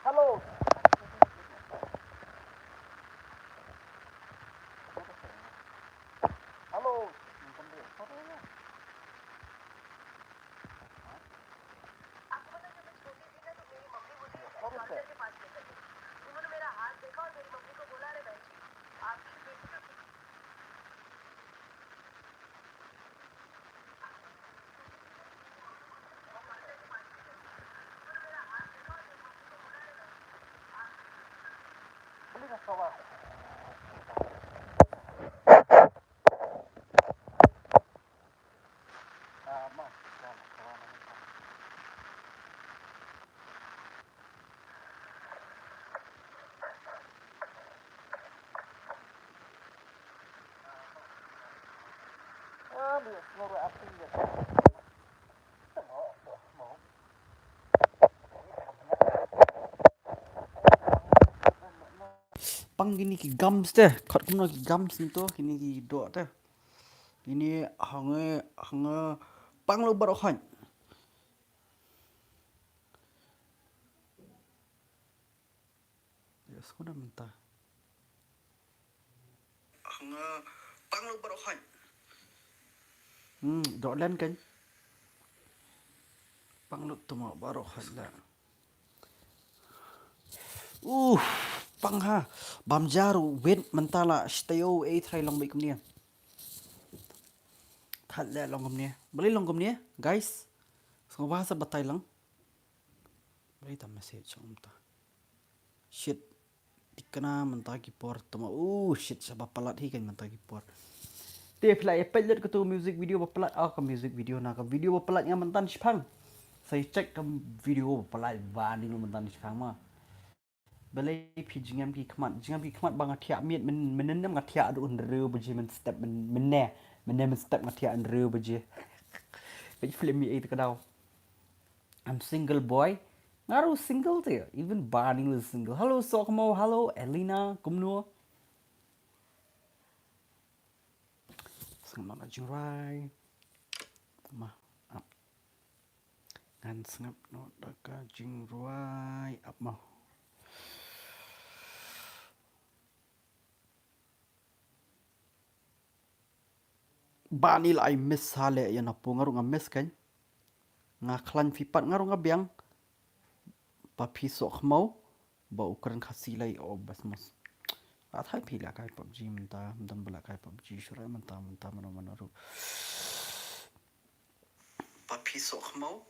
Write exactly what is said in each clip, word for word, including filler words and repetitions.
Hello. Hello. Pang kine ki gums te, khot kumno ki gums nto, kine ki doh te. Kine hange, hange pang lo baroh hoi. Yes, ko da mynta. Hange pang lo baroh hoi. Hmm, doh len kan. Pang lo tuma baroh hoi la. Uh, pang ha. Bam jaru wet mynta la stay o e try long bai kumne. Thad le long kumne. Bali long kumne, guys. Sngewbha sa batai lang. Bali ta message song ta. Shit. Tikna mynta ki por tuma. Uh, shit, sa ba palat hi kan mynta ki por. Te phi la ïa peit lut katu music video ba palat. Ah, ka music video na ka video ba palat nga mynta shipang. Sa ïa check ka video ba palat ba ni mynta shipang ma. Balei phi jingem ki khmat, jingem ki khmat ba nga thiah miet, men, men nem nga thiah du hynriew baje men step, men, men ne, men ne men step nga thiah hynriew baje. Peit film mi ei te ka daw. I'm single boy. Nga ruh single te, even Barney was single. Hello Sokmo, hello Elena, kumno? Sngap noh da ka jingrwai. Ma, ap. Ngan sngap noh da ka jingrwai ap mo. Ba ni la ai miss ha le ïa na pu nga ruh nga miss kan. Nga khlaiñ phi pat nga ruh nga biang. Ba phi soh khmau. Ba u kren Khasi lai o bas mos. Athai phi la kai PUBG mynta, mynta ba la kai PUBG shurai mynta, mynta mano mano ruh. Ba phi soh khmau,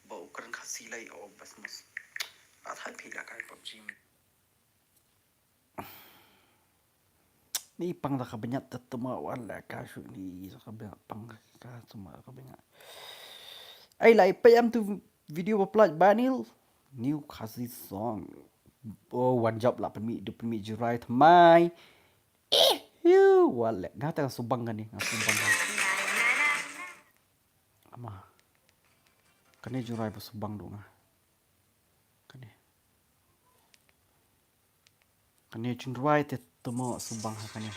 ba u kren Khasi lai o bas mos. Athai phi la kai PUBG mynta. Ni pang da ka bynñiat te tuma wan la ka shu ni sa ka bynñiat pang ka tuma ka bynñiat. Ai lai payam tu video ba plat ba nil. New Khasi song. Oh, one job la pynmih du pynmih jirai thamai. Eh, yu, wale. Nga ta subang kane, nga subang kane. Ama. Kane jirai ba subang du nga. Kane. Kane jingrwai te tuma subang ha kane.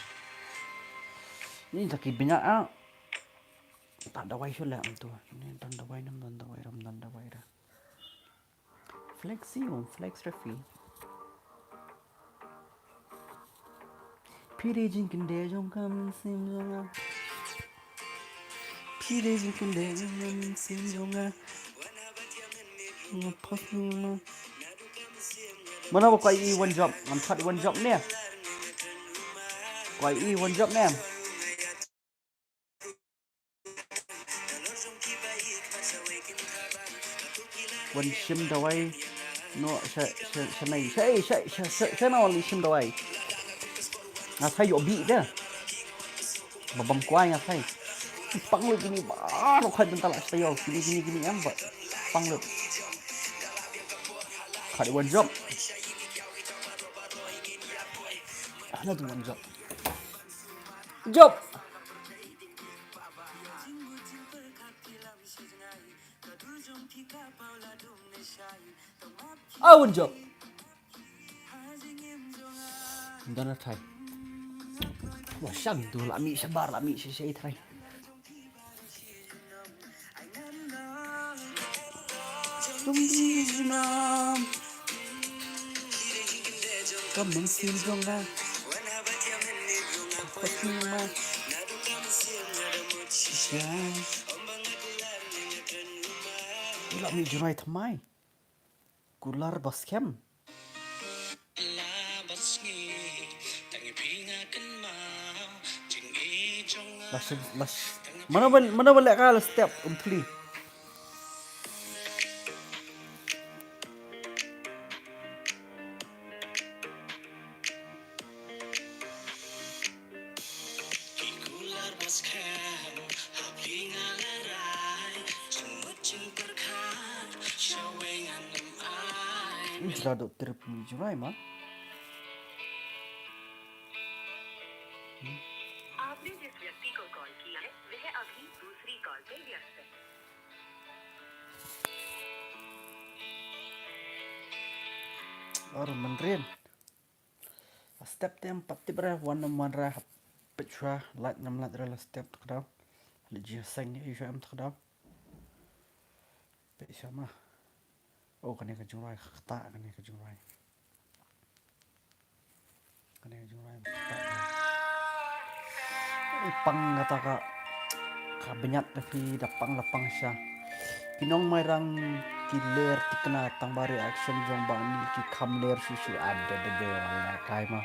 Ni taki bynñiat a. Ta dawai shu le am tu. Ni don dawai nam don dawai ram don dawai ra. Flexi um flex refi. Phi dei jingkynde jong ka mynsiem jong nga. Phi dei jingkynde jong ka mynsiem jong nga. Nga pas ni ma. Mana ba kwai i one job, ngam pat i one job ne. Kwai i one job ne. Wan shim dawai. No, sha, sha, sha nai. Sha, sha, sha, sha, sha na wan shim dawai. Nga sai yo bi de. Ba bam kwai nga sai. Pang lut kini ba ro khai bental la sai yo. Kini, kini, kini em ba. Pang lut. Khat wan job. Ana tu wan job. Job. Aun jop. Dana thai. Wa shang tu la mi shabar la mi shisha thai. Tum di jinam. Kam mung sim jong la. Pas ni ma. Shisha. Ula mi jurai thamai. Kular baskem. Lash, lash. Mana bal, mana bal ka la step um thli. Jra do trip ni jurai ma. आपने जिस व्यक्ति को कॉल किया है, वह अभी दूसरी कॉल पे व्यस्त है। Ar mynrin. Step te em pat tip re, wan ym wan re, hap peit shuwa, lait ngam lait re la step, tang kdaw. La ji seng ïa shuwa em, tang kdaw. Peit shuwa ma. Oh, kane ka jingrwai ka kata, kane ka jingrwai. Kane ka jingrwai ka kata. Pang kata ka. Ka bniat na phi da pang, da pang sha. Ki nong Mairang ki ler thikna, tang ba reaction jong Bah Neil ki kham ler shuh shuh, ada de de wala kai ma.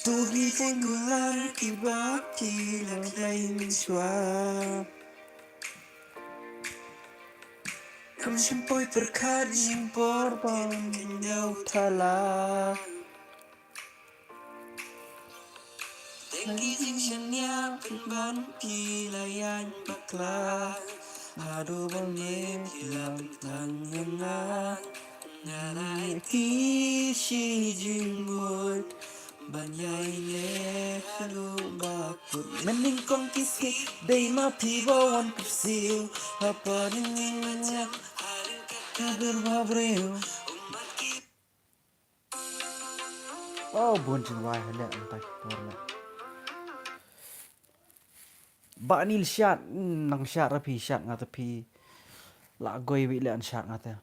Tu hi teng gular ki ba ki la klai min swa. Kam shym poi pyrkhat jingpor ban kynjau thala. Dang ki jingshaniah pynban ki la ïaid bakla. Haduh ban ym ki la pyntang ïa nga. Nga la aiti shi jingmut ban ïaineh haduh ba kut. Mynnyngkong ki skik dei ma phi ba wan kyrsiew. Hapa ding ïa nga jam haduh ka dur ba briew. Oh, bun jingrwai ha leh mynta ki por leh. Bah Neil shad, mm, nang shad ra phi, shad nga te phi. La goi wi leh an shad nga te.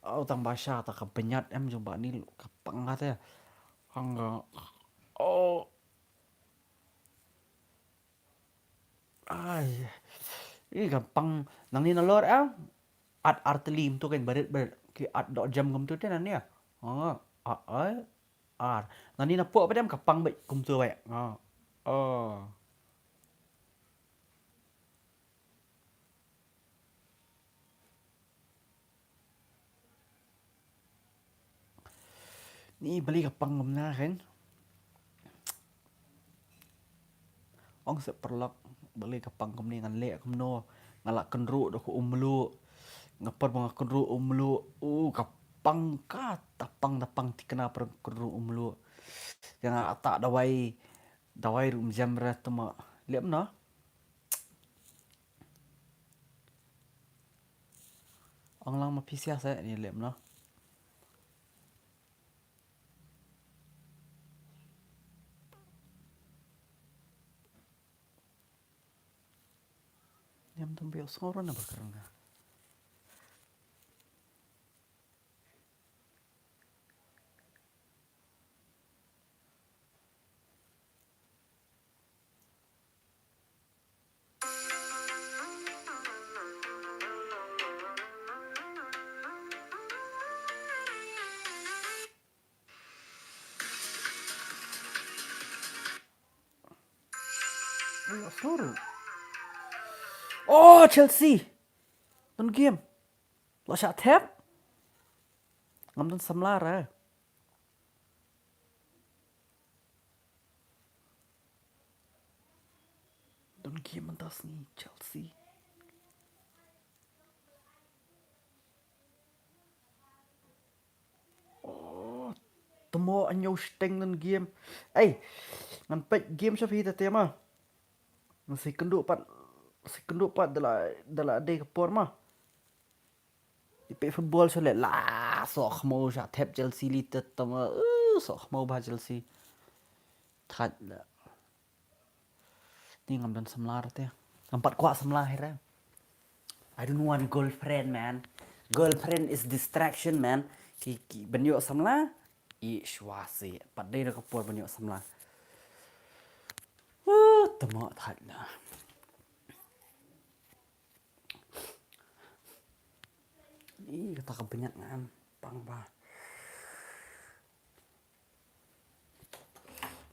Oh, tang ba sha ta ka bniat em jong Bah Neil ka pang nga te. Hang, oh. Ai. I ka pang nangne nalor, ah. At artylli kumto kan barit barit. Ki at dok jam kumto te nangne. Ah, ah, ai. Ar. Nangne napoh pat em ka pang bad kumto bad. Ah. Oh. Ni balei ka pang kumne kan. Ong seh paralok, balei ka pang kumne, ngan leh kumno, nga la kynruh da ka umluh. Nga par ba nga kynruh umluh. U ka pang, ka ta pang, ta pang thikna, par kynruh umluh. Ïa nga ata dawai, dawai ruh ym jem re, tuma leh kumno. Ong lang ma phi sha seh, ni leh kumno. Niam tam bio sngor na bakar nga. Oh, Chelsea. Don game. Lo shah thep. Ngam don samla ra. Don game mynta sngi Chelsea. Oh, temo a ñiew shiteng don game. Ei, ngan peit game sha phi te te ma. Ngan sa ïakynduh pat Second pat da la, da la dei ka por ma. I peit football sha le la soh khmo sha thep Chelsea li te tama. Uh, soh khmo ba Chelsea. Thait la. Ni ngam don samla te. Ngam pat kwah samla hi re. I don't want girlfriend, man. Girlfriend is distraction, man. Ki, ki ban ïoh samla. I shwa si. Pat dei da ka por ban ïoh samla. Uh, tama thait la. Ih, kata ka bniat nga em pang ba.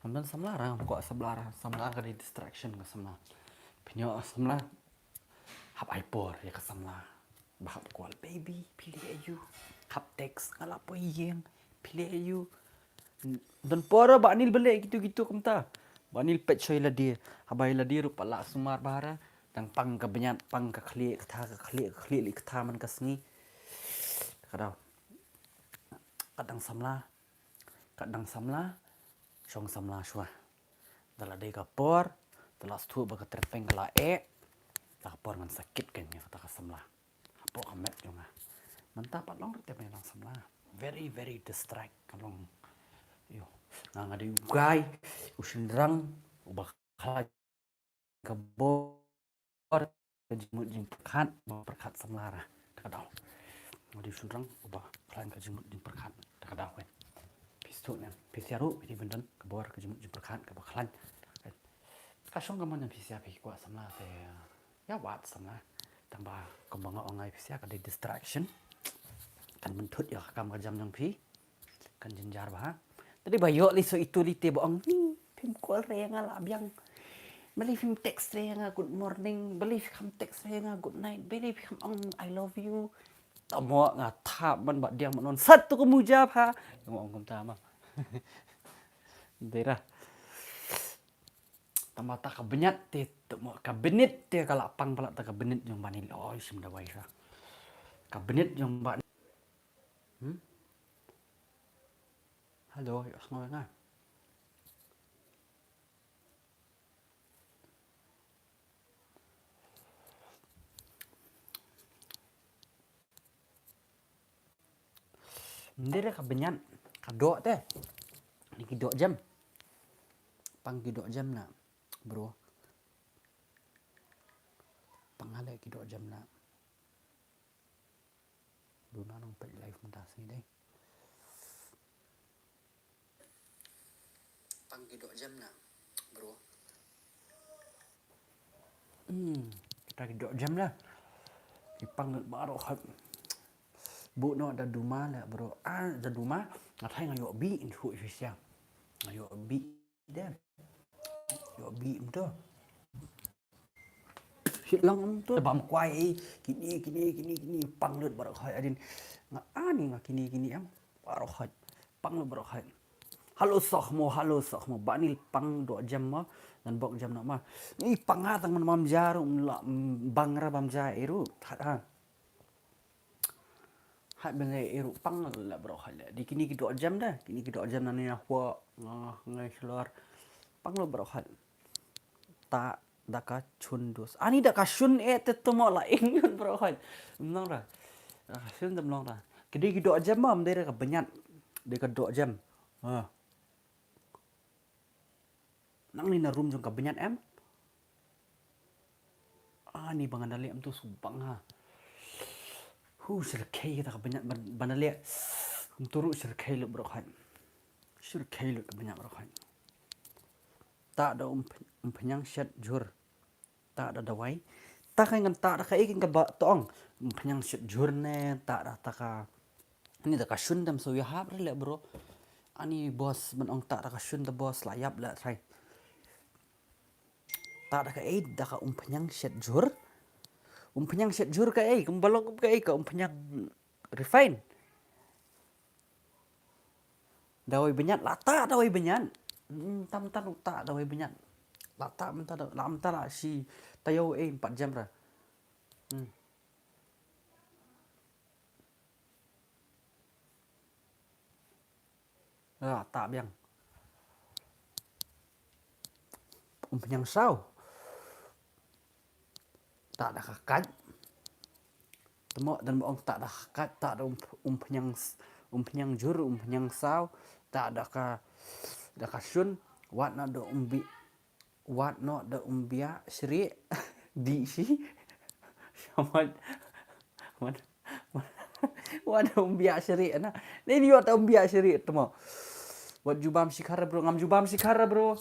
Ngam don samla ra, ngam kwah samla ra, samla ka dei distraction ka samla. Pynïoh samla. Hap ai por ïa ka samla. Ba hap call baby, phi leh aïu. Hap text nga la poi ïeng, phi leh aïu. Don por ba Anil ba leh kitu kitu kumta. Ba Anil peit sha ïa lade. Haba ïa lade ruh pat la sumar bha ra. Dang pang ka bniat, pang ka khlieh, kata ka khlieh, ka khlieh leh kata man ka sngi. Ka dei. Ka dang samla. Ka dang samla. Shong samla shuwa. Da la dei ka por, da la sdang ba ka tyrpeng ka la eh. Da ka por ngan sa kit kane kata ka samla. Hapoh ka met jong nga. Mynta pat long ruh te ban long samla. Very, very distract ka long. Ïoh. Nga nga dei u guy, u shynrang, uba khlaiñ ka bor, ka jingmut jingpyrkhat, ba pyrkhat samla ra. Te ka dei. Nga dei u shynrang, uba khlaiñ ka jingmut jingpyrkhat. Te ka dei kan. Phi sdang ne, phi sdang ruh, phi dei ban don ka bor, ka jingmut jingpyrkhat, kaba khlaiñ. Ka shong ka mon jong phi sdang phi kwah samla te. Ïa wad samla. Tang ba kumba nga ong ai phi sdang ka dei distraction. Kan mynthut ïa ka kam ka jam jong phi. Kan jynjar bha. Te dei ba ïoh lei shuh itu lei te ba ong ni phim call re nga la biang. Balei phim text re nga good morning. Balei phim text re nga good night. Balei phim ong I love you. Tamo nga thap man ba diang man on sat tu ka muja pha. Nga ong kumta ma. Dei ra. Tama ta ka bniat te, tama ka bniat te ka la pang palat ta ka bniat jong ba Anil. Oi, sim da wai sa. Ka bniat jong ba Anil. Hmm? Hello, ïa sngew nga. Ndere ka bniat, ka doh te. Ni ki doh jam. Pang ki doh jam na, bro. Pang hale ki doh jam na. Bro, na nong peit live mynta sngi dei. Pang ki doh jam na, bro. Hmm, kita ki doh jam na. Ki pang baroh hot. Bu no da duma la, bro. Ah, da duma. Nga thai nga ïoh bi in shu official. Nga ïoh bi de. Ïoh bi em to. Shit lang em to. Bam kwai, eh, kini, kini, kini, kini, pang lut baroh hot adin. Nga ani nga kini, kini em. Baroh hot. Pang lut baroh hot. Halo soh mo, halo soh mo. Ba Anil pang doh jam mo. Ngan bok jam na ma. Ni pang ha tang man mam jar, um la, um, bang ra bam jar eru. That ha. Hat bang ai eru pang la baroh hot la. Di kini ki doh jam da. Kini ki doh jam na ni hwa. Nga, ngai shlor. Pang lut baroh hot. Ta da ka chun dus. Ani da ka shun eh te tamo la ing yun bro hoi. Mnong ra. Da ka shun da mnong ra. Kidi ki doh jam ma, mdei ra ka bniat. Dei ka doh jam. Ha. Nang ni na room jong ka bniat em. Ani bang da leh em tu su bang ha. Hu shirkhei ta ka bniat ban, ban da leh. Em tu ru shirkhei lu bro hoi. Shirkhei lu ka bniat bro hoi. Ta da um, um pynïang shet jhur. Ta da dawai. Ta ka ngan ta da ka ikin ka ba tong. Um pynïang shet jhur ne, ta da ta ka. Ni da ka shun dam so ya hap re le bro. Ani boss ban ong ta da ka shun da boss la yap la trai. Ta da ka ei da ka um pynïang shet jhur. Um pynïang shet jhur ka ei, kum balok ka ei ka um pynïang refine. Dawai bniat, la ta dawai bniat. Hmm, tam ta ta dawai bniat. La ta mynta da, la mynta la shi ta yo eh empat jam ra. Hmm. La ta biang. Um pynïang saw. Ta da ka kat. Te mo, don ba ong ta da ka kat, ta da um, um pynïang s-, um pynïang jur, um pynïang saw, ta da ka, da ka shun, wat noh da um bi, wat noh da um biah shrieh, di shi. Wat, wat, wat da um biah shrieh na. Ni ni wat da um biah shrieh te mo. Wat jubab shikhar bro, ngam jubab shikhar bro.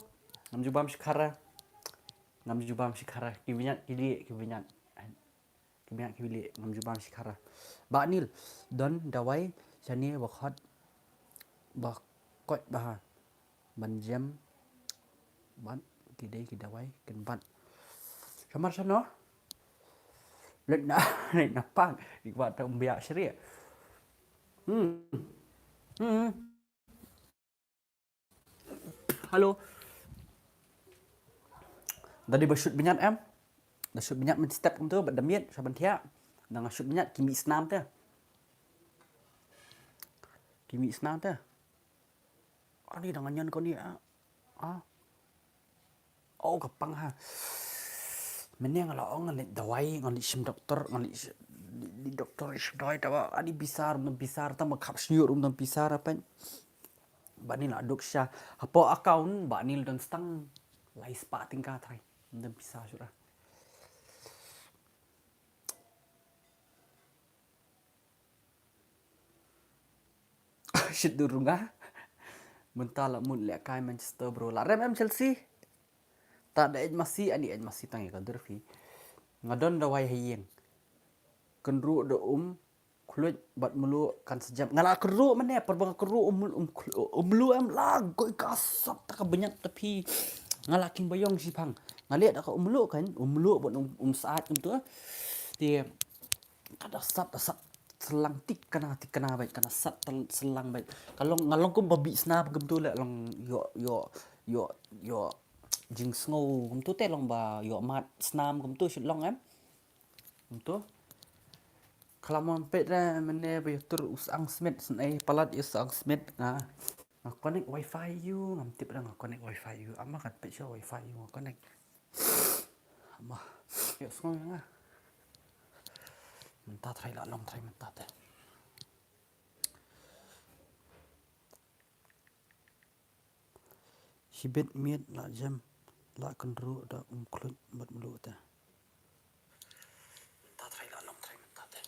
Ngam jubab shikhar. Ngam jubab shikhar. Ki bniat, ki lieh, ki bniat. Ki bniat ki lieh, ngam jubab shikhar. Bah Nil, don dawai shane ba khot, ba khot bha ban jem bad ki dei ki dawai ken bad. Shamar shano? Leit na, leit na pang, ik ba ta um biah shrieh. Hmm. Hmm. Hello. Da dei ba shoot bniat em? Da shoot bniat mynstep kumto, bad da miet, shaban thiah. Da nga shoot bniat, ki mih snam te. Ki mih snam te. Ani da nga ñion kane ah. Ah. Oh, ka pang ha. Mynne nga la ong ngan leit dawai, ngan leit shim doktor, ngan leit sh-, leit, leit doktor, leit shim dawai, te ba ani bisar, mynta bisar, te ba khap shñiuh ruh mynta bisar, apa. Bah Nil la duk sha hapoh account, Bah Nil don stang lai spah tyngka trai. Don pisa shuh ra. Shit dur nga. Mynta la mut lehkai Manchester bro. La rem em Chelsea? Ta da ej masi, ani ej masi tang ïa ka dur phi. Nga don dawai ha ïing. Kynruh da um khluit bad mluh kan sa jem. Nga la kynruh mynne, por ba nga kynruh um, um, um mluh em la goi ka sat ta ka bniat ta phi. Nga la king ba ïong shiphang. Nga leh da ka um mluh kan, um mluh bad um, um saat kumto. Te ka da sat, da sat syllang tik kana, tik kana bad, ka da sat tel-, syllang bad. Ka long, nga long kum ba bih snam kumto leh long ïoh, ïoh, ïoh, ïoh jingsngew kumto te long ba ïoh mad snam kumto shit long em. Kumto. Khlem wan peit re mynne ba ïa tur u Sang Smith, snei palat ïa Sang Smith nga. Nga connect wifi ïa u, ngam tip re nga connect wifi ïa u. Ama kan peit sha wifi ïa u nga connect. Ama. Ïoh sngew ïa nga. Mynta trai la long trai mynta te. Shibit miet la jem, la kynruh da um khluit bad mluh te. Mynta trai la long trai mynta te.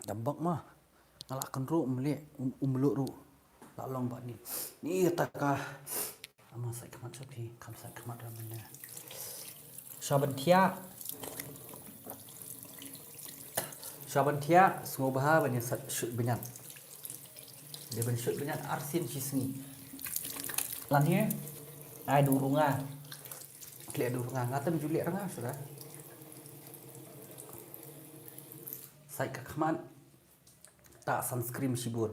Da bok ma. Nga la kynruh um leh, um, um mluh ruh. La long Bah Nil. Ni ta ka. Ama sait khmat sha phi, kham sait khmat ra mynne. Shaban thiah. Shaban thiah, sngewbha ban ïa sat shoot bniat. Dei ban shoot bniat arsien shi sngi. Lane, ai dur nga. Khleh dur nga, nga tam ju leh nga shuh ra. Sait ka khmat. Ta sunscreen shibun.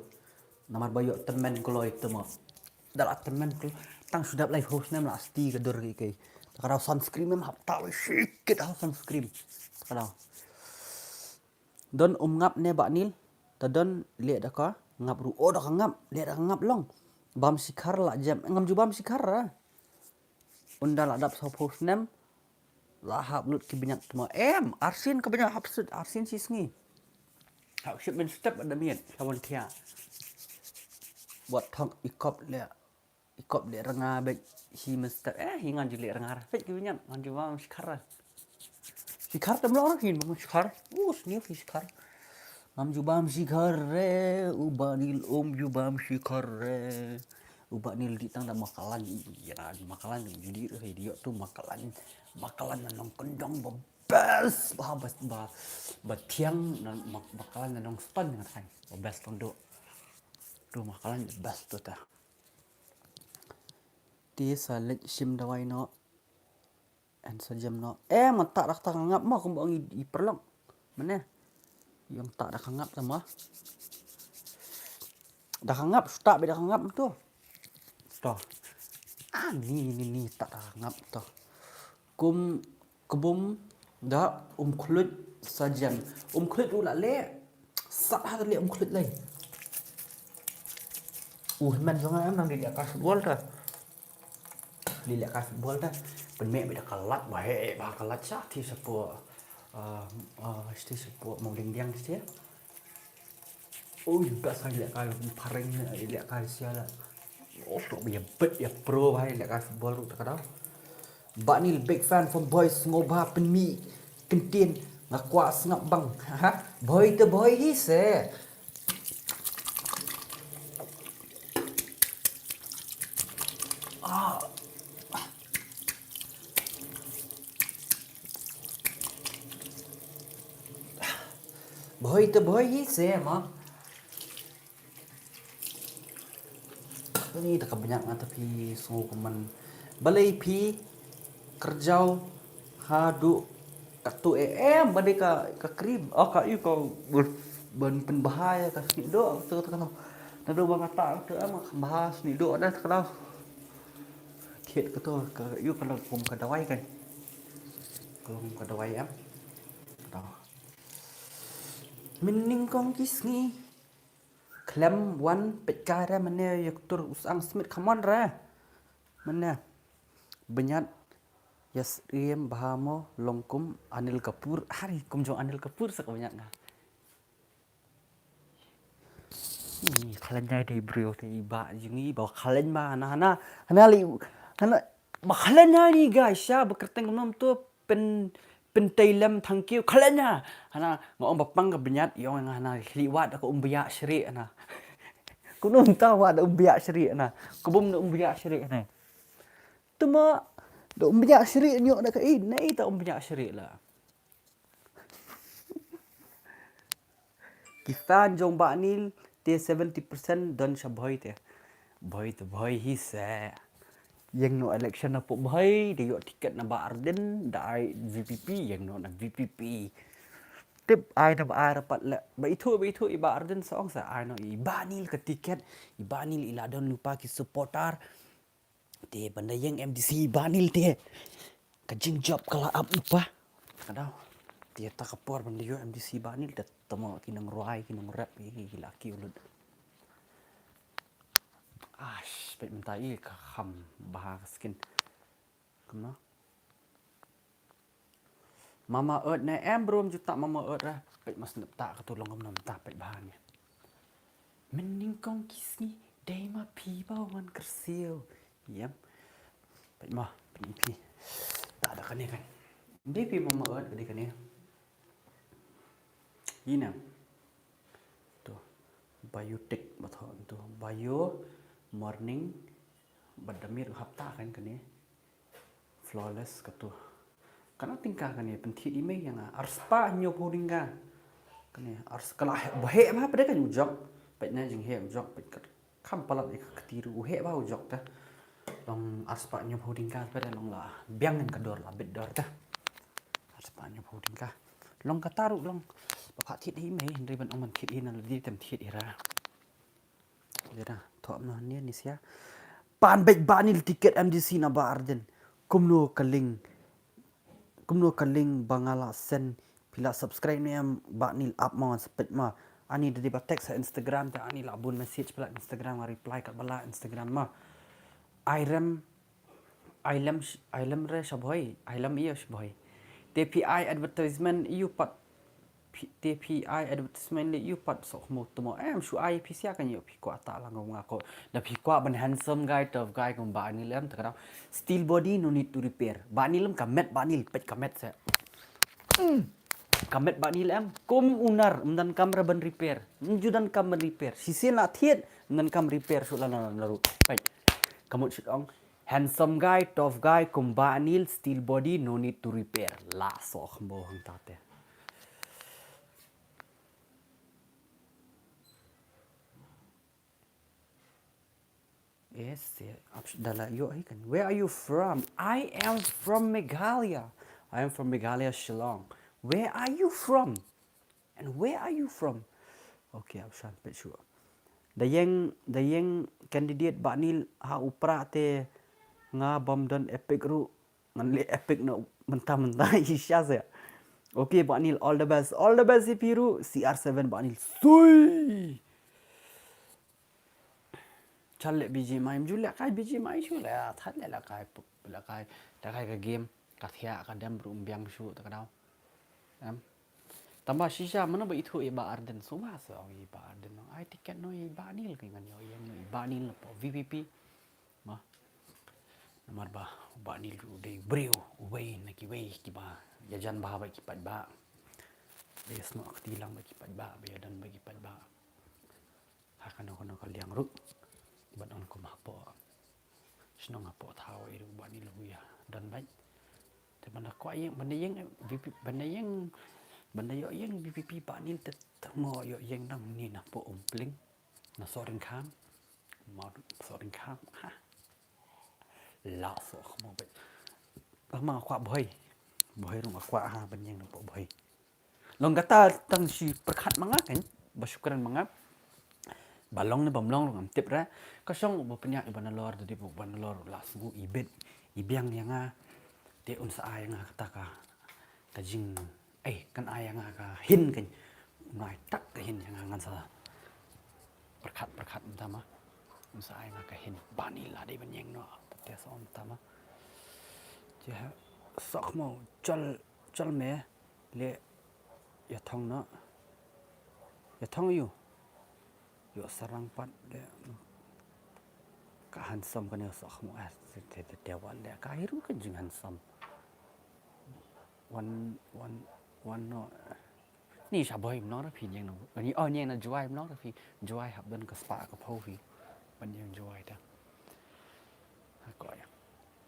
Namar ba ïoh tymmen kloi te mo. Da la tymmen kloi. Tang shu dap lai phew snem la sti ka dur ki kei. Ta ka daw sunscreen mem hap ta wei shikit ha sunscreen. Ta ka daw. Don um ngap ne Bah Nil. Ta don leh da ka ngap ruh. Oh da ka ngap. Leh da ka ngap long. Bam shikhar la jem. Ngam ju bam shikhar ra. Ynda la dap saw phew snem. La hap lut ki bniat tma. Em, arsien ka bniat hap sut, arsien shi sngi. Hap ship mynstep da miet, shawan thiah. Wat thok i kop leh, i kop leh rnga bad hi mynstep. Eh, hi ngan ju leh rnga. Peit ki bniat, ngan ju bam shikhar. Shikhar te mlong hi bam shikhar. Uh, sniew hi shikhar. Ngam ju bam shikhar re, u Bah Nil um ju bam shikhar re. U Bah Nil dih tang da makalan, ïa, makalan judi re, ïa, tu makalan, makalan na nongkyndong ba best, ba, ba, ba, ba thiang, na mak-, makalan na nongstad nga thain. Ba best tang tu. Tu makalan best tu ta. Te sa leit shim dawai noh. Yn sa jem noh. Eh, mynta da kata ka ngap mo, kumba ong i, i paralok. Mynne. Ïong ta da ka ngap ta mo. Da ka ngap, shu ta beit da ka ngap to. To. Ah, ni, ni, ni, ta da ka ngap to. Kum, kbum, da, um khluit, sa jem. Um khluit ruh la leh. Sat ha leh um khluit lei. Uh, man jong nga em nang di leh ka football ta. Di leh ka football ta. Pynmih beit da ka lad, ba heh ba ka lad sha, te shapoh, ah, ah, te shapoh mawding diang te. Ui, ba sa leh kai phareng, leh kai sia la. Oh, to ba ïa bet ïa pro ba leh kai football ruh ta ka daw. Bah Nil big fan from Bhoi, sngewbha pynmih kyntien, nga kwah sngap bang. Ha, Bhoi te Bhoi hi se. Ah. Bhoi te Bhoi hi se ma. Ni ta ka bniat nga ta phi sngew kumne. Balei phi kyrjaw haduh katto eh, em, ba dei ka, ka cream. Oh, ka ïu ka ban pynbha ïa ka snieh doh, to, to, to. Naduh ba nga ta to, em, ka bha snieh doh da, to. Thied kato, ka ïu ka long kum ka dawai kan. Ka long kum ka dawai, em. To. Mynnyngkong ki sngi. Khlem wan peit kai re mynne ïa ktur u Sang Smith, come on re. Mynne. Bniat ïa syriem bha mo, long kum Anil Kapoor. Hari, kum jong Anil Kapoor sa ka bniat nga. Ih, khlaiñ ïa dei briew te i bah jong i, ba khlaiñ ma hana, hana, hana li, hana, ba khlaiñ ïa ni guys, sha ba kyrteng kumno to, pyn, pyntei lem thang kiew, khlaiñ ïa. Hana, nga ong ba pang ka bniat, i ong nga hana, khlieh wad da ka um bia shrieh hana. Kumno mynta wad da um bia shrieh hana. Ka bym da um bia shrieh hana. Tuma, da um bia shrieh ñiuh da ka i, nei ta um bia shrieh la. Ki fan jong Bah Nil te seventy percent don sha Bhoi te. Bhoi te Bhoi hi se. Ïeng noh election na pok Bhoi, da ïoh ticket na Bah Ardent, da ai V P P, ïeng noh na V P P. Tip ai na Bah Ardent pat le. Ba ithuh, ba ithuh i Bah Ardent sa ong sa ai noh i Bah Nil ka ticket, i Bah Nil i la don lypa ki supporter. Te ban da ïeng M D C Bah Nil te ka jingjop ka la ap lypa. Ka daw. Te ta ka por ban da ïoh M D C Bah Nil te tamo ki nongrwai, ki nongrep, ki, ki la kiew lut. Ash, peit mynta i ka kham bha ka skin. Kumno? Mama Earth ne em bro, ym ju tah Mama Earth re. Peit ma snep tah katu long kumno mynta, peit bha ne. Mynnyngkong ki sngi dei ma phi ba wan kyrsiew. Ïem. Peit ma, peit phi. Tah da kane kan. Dei phi Mama Earth ka dei kane. Ï ne. To. Biotic ba thoh to. Bio morning. Bad da miet hapta kan kane. Flawless katu. Kana tyngka kane, pynthied i mei ïa nga. Arspah hynñiewphew tyngka. Kane, ars-, ka la heh, ba heh ma, peit kan u jok. Peit na jingheh u jok, peit ka, kham palat ïa ka kti ruh, u heh ba u jok te. Long arspah hynñiewphew tyngka, peit long la biang kan ka dor, la bit dor te. Arspah hynñiewphew tyngka. Long kata ruh long. Ba phah thied i mei, hynrei ban ong ban thied i na lade, tem thied i ra. Lada thoh noh ne ni sia. Pan beit Bah Nil ticket M D C na Bah Ardent. Kumno ka link. Kumno ka link ba nga la send. Phi la subscribe ne em Bah Nil, ap ma wan sa peit ma. Ani da dei ba text ha Instagram te ani la bun message phi la Instagram, nga reply kat ba la Instagram ma. Ai rem Ai lem sh-, ai lem re sha Bhoi, ai lem ïa sha Bhoi. Te phi ai advertisement ïa u pat, phi, te phi ai advertisement ïa u pat, sok mo tmo em shu ai phi sia kan ïa phi kwah ta lang nga ko. Da phi kwah ban handsome guy, tough guy kum Bah Nil em, ta ka daw. Steel body, no need to repair. Bah Nil em ka met, Bah Nil, peit ka met se. Mm. Ka met Bah Nil em, kum u nar, ym donkam re ban repair. Ym ju donkam ban repair. Shisien la thied, ym donkam repair, shu la na na ruh. Peit. Ka mut shu ong. Handsome guy, tough guy, kum Bah Nil, steel body, no need to repair. La soh khmbo hangta te. Yes, yeah. Ap-, da la ïoh hi kan. Where are you from? I am from Meghalaya. I am from Meghalaya, Shillong. Where are you from? And where are you from? Okay, ap shan peit shuh. Da ïeng, da ïeng candidate Bah Nil ha u Prah te nga bym don epic ruh. Ngan leh epic noh mynta mynta i sha se. Okay, Bah Nil, all the best. All the best ïa phi ruh. C R seven Bah Nil. Sui! Chal leh B G M I, ym ju leh kai B G M I shu leh, thad leh leh kai, leh kai Te kai ka game, ka thiah ka dem ruh ym biang shuh te ka daw. Em. Tangba shisha mano ba ithuh ïa i Bah Ardent, sngewbha sa ong ïa i Bah Ardent, ong ai tiket noh ïa i Bah Neil, kane ngan ïoh ïeng noh ïa i Bah Neil napoh V P P. Ma. Namar ba u Bah Neil ruh u dei u briew uwei na kiwei kiba ïajan bha bad ki paidbah. Ba ïasnoh kti lang bad ki paidbah, ba ïadon bad ki paidbah. Ha kano kano ka liang ruh. Bad ong kum hapoh shnong hapoh thaw ïa u Bah Neil u ïa don bad. Te ban da kwah ïeng, ban da ïeng V P, ban da ïeng, ban da ïoh ïeng V P P Bah Neil te, te mo ïoh ïeng nang ni napoh Umpling. Na Sohryngkham. Mo Sohryngkham. Ha. La Sohkhmo bad. Ba ma kwah Bhoi. Bhoi ruh ma kwah ha ban ïeng napoh Bhoi. Long kata tang shi pyrkhat ma nga kan, ba shu kren ma nga. Ba long ne bym long ruh ngam tip re. Ka shong uba pynïaid uba nalor, da dei ba uba nalor la sngew i bit, i biang ïa nga. Te un sa ai ïa nga kata ka, ka jing, eh, kan ai ïa nga ka hin kan. Un ai tak ka hin ïa nga ngan sa pyrkhat, pyrkhat mynta ma. Un sa ai nga ka hin. Bah Neil la dei ban ïeng noh. Te sa mynta ma. Te ha, Sohkhmo, chal, chal me. Leh ïa thong noh. Ïa thong ïa u. Ïoh sarang pat leh. Ka handsome kane Sohkhmo, eh, te, te, te, te wan leh ka hi ruh ka jing handsome. Wan, wan, wan noh. Ni sha Bhoi ym long re phi, ïeng na, ni, oh, ïeng na Jowai ym long re phi. Jowai hap don ka spah ka phew phi. Ban ïeng Jowai te. Nga kwah ïa.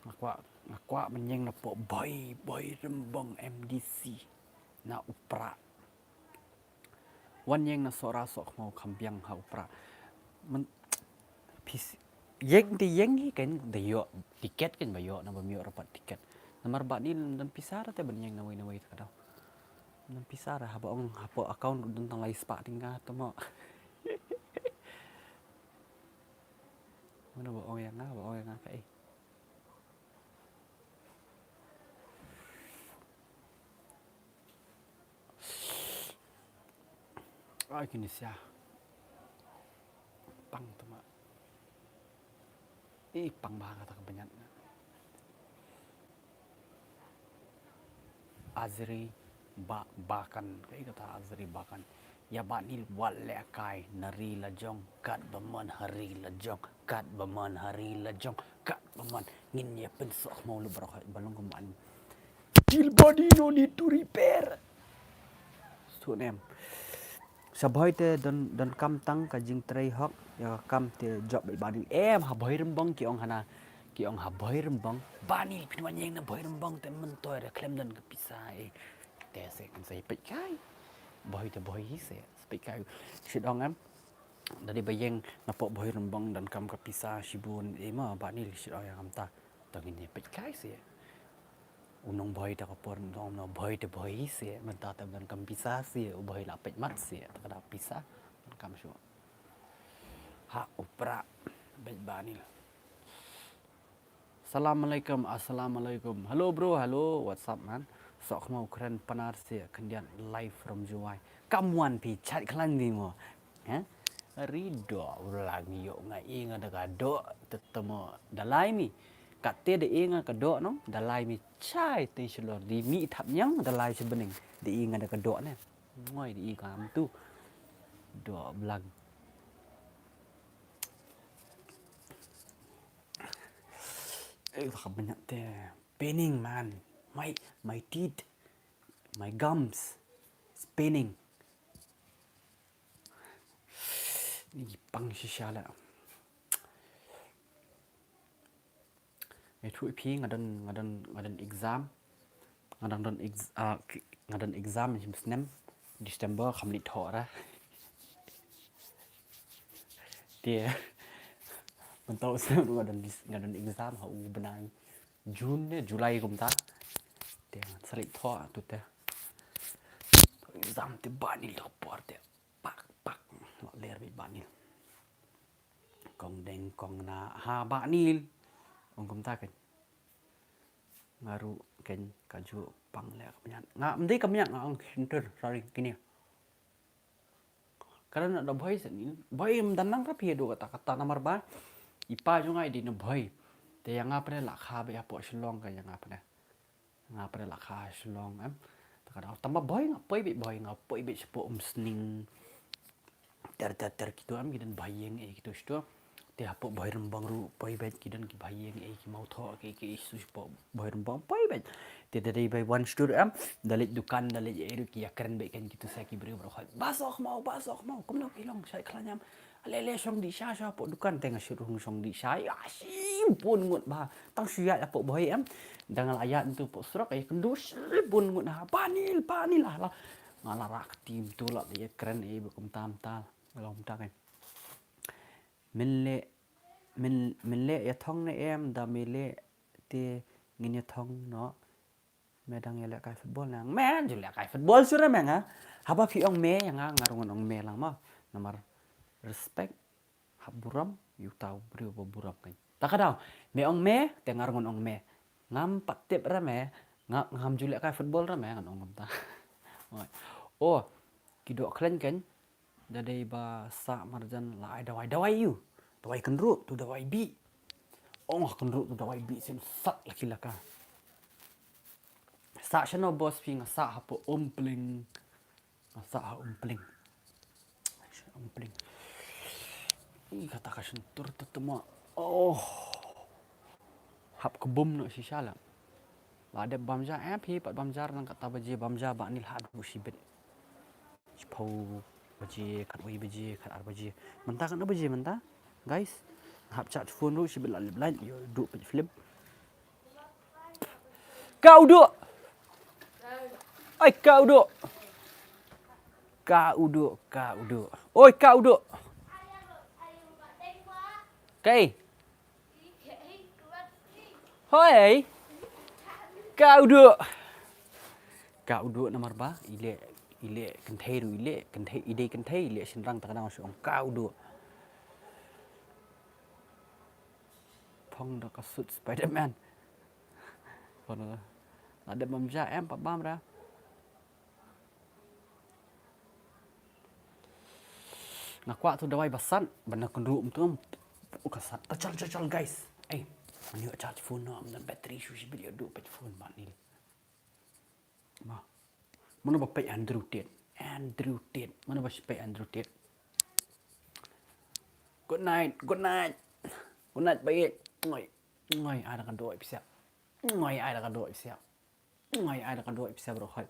Nga kwah, nga kwah ban ïeng napoh Bhoi, Bhoi Rymbong M D C. Na U Prah. Wan ïeng na Sohra Sohkhmo kham biang ha U Prah. Man, phi s-, ïeng te ïeng hi kan da ïoh tiket kan ba ïoh, na bym ïoh re pat tiket. Namar Bah Neil ym don pisa re te ban ïeng nawei nawei te ka daw. Ym don pisa re, haba ong hapoh account ruh don tang lai spah tyngka te mo. Mano ba ong ïa nga, ba ong ïa nga kaei. Ai kine sia. Pang tu ma. Ih, pang bha kata ka bniat. Azri ba, Bakan. Kaei kata Azri Bakan. Ïa Bah Neil wat leh kai na ri la jong, katba mon ha ri la jong, katba mon ha ri la jong, katba mon. Ngin ïa pynsoh khmiew leh baroh ba long kumban. Till body no need to repair. Sngewthuh ne em. Sha Bhoi te don, donkam tang ka jingtrei hok, ïa ka kam te jop bad Bah Neil. Em, ha Bhoi Rymbong ki ong hana, ki ong ha Bhoi Rymbong. Bah Neil phin wan ïeng na Bhoi Rymbong te myntoi re khlem don ka pisa eh. Te se kan sa ïa peit kai. Bhoi te Bhoi hi se, sa peit kai. Shit ong em. Da dei ba ïeng napoh Bhoi Rymbong donkam ka pisa shibun eh ma Bah Neil, shit ong ïa kamta. To ngin ïa peit kai se. U nong Bhoi te ka por nong, nong Bhoi te Bhoi se, mynta te donkam pisa se, u Bhoi la peit mat se, te ka da pisa donkam shuh. Ha U Prah bad Bah Neil. Assalamualaikum, assalamualaikum. Hello bro, hello, what's up man? Sohkhmo kren Pnar se, khyndiat live from Jowai. Kam wan phi chait khlaiñ di mo. Heh? Ri doh blang ïoh nga i nga da ka doh te te mo da lai mi. Katte da i nga ka doh nong da lai mi chai te shlor di mi thap ñiang da lai shi bneng da i nga da ka doh ne. Ngoi da i ka am tu. Doh blang. Eh, ka bniat te. Paining man. My, my teeth. My gums. It's paining. Ni pang shisha la. Ïathuh ïa phi nga don, nga don, nga don exam. Nga dang don ex-, ah, ki-, nga don exam shim snem. December kham leit thoh ra. Te. Mynta u snem nga don dis-, nga don exam ha u bnai June ne July kumta. Te ngan sa leit thoh tu te. Exam te Bah Neil da ka por te. Pak, pak. Nga ler bad Bah Neil. Kong deng kong na ha Bah Neil. Ong kumta kan. Nga ruh kan ka ju pang leh ka bniat. Nga mdei ka bniat nga ong shyntur, sorry kine. Ka dang na da Bhoi sa ni. Bhoi ym dang nang rapi ïa do kata kata namar ba i pa jong nga i dei na Bhoi. Te ïa nga pynlong la kha beit hapoh Shillong ka ïa nga pynlong. Nga pynlong la kha Shillong em. Te ka dang tang ba bhoi nga poi beit, bhoi nga poi beit shapoh Umsning. Ter ter ter kito em ki don bha ïing eh kito shito. Te hapoh Bhoirymbong ruh poi beit ki don ki bha ïing eh ki Mawthoh ki ki isu shapoh Bhoirymbong poi beit. Te da dei bai wan shito em da leit dukan da leit eh ruh ki ïa kren beit kan kito sa ki briew baroh. Ba soh maw, ba soh maw, kumno ki long shait khlaiñ em. Leh leh shong dih sha sha hapoh dukan te nga shu rung shong dih sha. Ïa shibun ngut bha. Tang shu ïaid hapoh bhoi em. Da nga la ïaid ntu hapoh surok ïa kynduh shibun ngut ha. Ba Nil, ba Nil la. Nga la rah kti ntu la ïa kren eh ba kumta kumta. Long kumta kan. Men leh, men, men leh ïa thong ne em, da me leh te ngin ïa thong noh. Me dang ïa leh kai football nang. Me ju leh kai football shuh re me nga. Haba phi ong me ïa nga nga ruh ngan ong me lang mo. Namar respect hap burom ïa uta u briew ba burom kan. Ta ka daw me ong me te nga ruh ngan ong me. Ngam pat tip re me, nga ngam ju leh kai football re me ngan ong kumta. Oi. Oh, ki doh khlaiñ kan. Da dei ba sah marjan la ai dawai, dawai ïu. Dawai kynruh tu dawai bih. Ong kynruh tu dawai bih sien sat la ki la ka. Sah shano boss phi? Nga sah hapoh Umpling. Nga sah ha Umpling. Umpling. Ih, kata ka shyntur tu temo. Oh. Hap kbum noh shisha la. La dep bam ja, eh, phi pat bam ja nang kata baje bam ja ba ni la du shibit. Shiphew baje, khatwei baje, khatar baje. Mynta katno baje mynta? Guys, hap charge phone ruh shibit la lip light, ïoh duh peit film. Ka u duh. Ai ka u duh. Ka u duh, ka u duh. Oi ka u duh. Kai. Hoi. Ka u duh. Ka u duh namar ba i leh, i leh kynthei ruh, i leh kynthei, i dei kynthei, i leh shynrang ta ka dang shu ong ka u duh. Phong da ka suit Spider-Man. Phong da. La dep bam ja em pat bam ra. Nga kwah tu dawai ba sat, ba na kynruh mtu em. Ka sat. Ta chal, chal, chal, guys. Ei, ngan ïoh charge phone noh, ym don battery shuh shibit ïoh duh peit phone ba ni. Ma. Mano ba peit Andrew Tate? Andrew Tate. Mano ba peit Andrew Tate? Good night, good night. Good night, bye. Ngoi. Ngoi, ai da ka doi pisa. Ngoi, ai da ka doi pisa. Ngai ai da ka doi pisa bro hoi.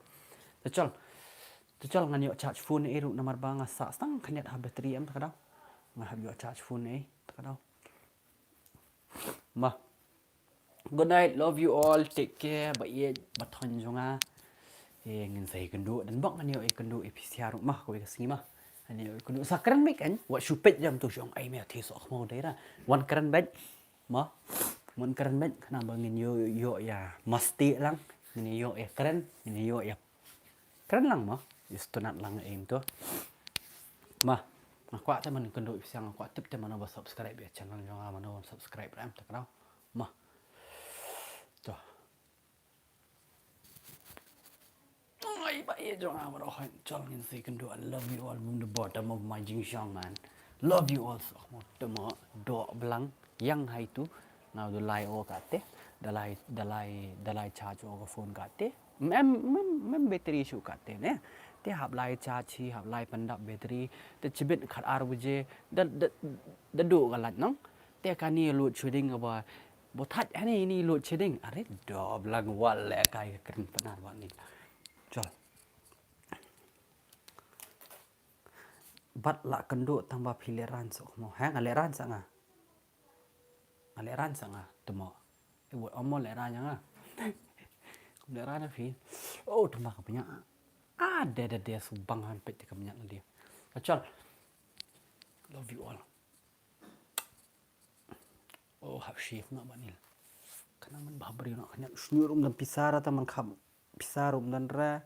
Te chal. Te chal ngan ïoh charge phone ei ruh namar ba nga sah stang khyndiat ha battery em ta ka daw. Nga hap ïoh charge phone ei ta ka daw. Ma. Good night, love you all, take care, ba ïeit, ba thon jong nga. Eh, ngin sa ïakynduh, dan bok ngan ïoh ïakynduh ei pisa ruh ma, kawei ka sngi ma. Ngan ïoh ïakynduh sa kren bik kan, wat shu peit jam tu shong ai me the sok mo dei ra. Wan kren bik. Ma, mon kren bad khnang ba ngin ïoh ïoh ïa masti lang, ngin ïoh ïa kren, ngin ïoh ïa kren lang ma, ïa stunat lang em to. Ma, nga kwah te man kynduh ïa nga kwah tip te mano ba subscribe ïa channel jong nga, mano ba subscribe ram te kynduh. Ma. To. Ai ba ïa jong nga baroh hoi chol ngin sa ïakynduh. I love you all from the bottom of my jingshong man. Love you all so much. Tama doh blang ïa nga hai tu. Nga u lai o kate. Da lai da lai da lai charge o ka phone kate. Mem mem mem battery shu kate ne. Te hap lai charge hi hap lai pyndap battery. Te chibit khatar baje da da da duh ka lait nong. Te kane load shedding ba Buthat hani ini load shedding. Are doh blang wal le kai kren pynah ba ni. Chal. Bat la kynduh tang ba phi le ran sok mo. Ha nga le ran sa nga. Nga le ran sa nga temo. E wat omo le ran nga. Kum le ran phi. Oh tuma ka pynyak. Ah de de de subang han pet ka pynyak dia. Chal. Love you all. Oh hap shift nga ba nil. Kana man ba bri nga kanya shnur um dan pisara ta man kham pisara um dan ra.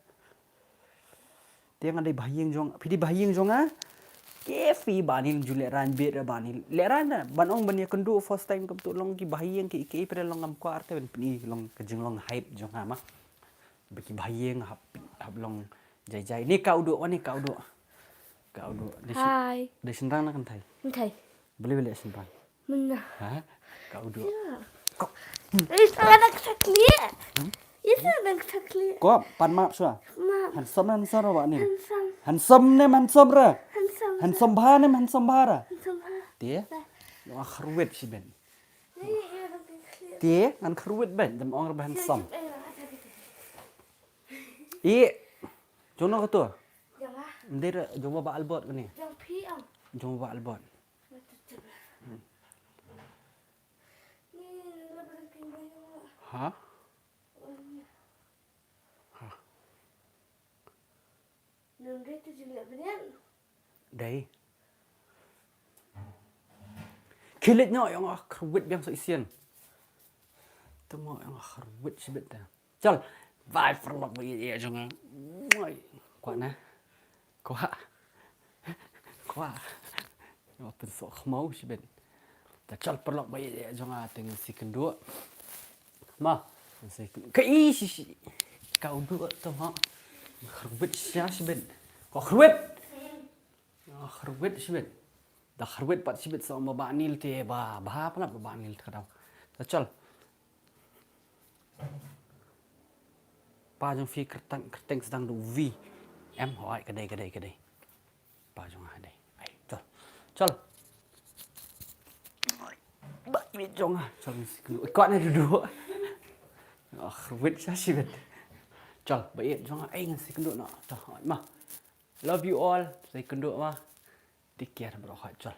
Te nga dei ba ïing jong phi dei ba ïing jong nga. Ke phi ba nil ju le ran bit ra ba nil le ran da ban ong ban ïa kynduh first time kam tu long ki ba ïing ki ki pre long ngam kwah te ban pni long ka jinglong hype jong nga ma. Ba ki ba ïing hap hap long jai jai ni ka u duh wa ni ka u duh. Ka u duh. Hai. Dei shynrang na kan thai. Kan thai. Beli beli shynrang. Mynna. Ha? Ka u duh. Ïa. Ito na ka sakli. Ito na ka sakli. Ko, pan map shuwa. Map. Handsome ne handsome re ba ni? Handsome. Handsome ne handsome re? Handsome. Handsome bha ne handsome bha re? Handsome bha. Te? Ïa nga kyrwit shibit. Te, ngan kyrwit beit, dam ong re ba handsome. I, jong no kato? Jong nga. Mdei re, jong Bah Albert kane. Jong phi am. Jong Bah Albert. Ha? Ha. Dei. Khie leit noh, ïa nga kyrwit biang sa shisien. Te mo ïa nga kyrwit shibit te. Chal. Bye paralok ba ïeit jong nga. Kwah na. Kwah. Kwah. Ïa nga pynsoh khmaw shibit. Te chal paralok ba ïeit jong nga te ngan sa ïakynduh. Ma, ngan sa ïakynduh. Ka i shi shi. Ka u duh te ma. Kyrwit sha shibit. Ko kyrwit. Ah, kyrwit shibit. Da kyrwit pat shibit sa ma Bah Nil te ba, ba palat ba Bah Nil te ka dau. Da chal. Pa jong phi kyrteng, kyrteng sdang da V. Em, hoi, ka dei, ka dei, ka dei. Pa jong nga dei. Ai, chal. Chal. Ba, mi jong nga. Chal, ngan sa ïakynduh. Kwah na duh duh. Ah, kyrwit sha shibit. Chal, ba ïeit jong nga. Ai, ngan sa ïakynduh noh. Chal, hoi, ma. Love you all. Sa ïakynduh ma. Take care bro, ha, chal.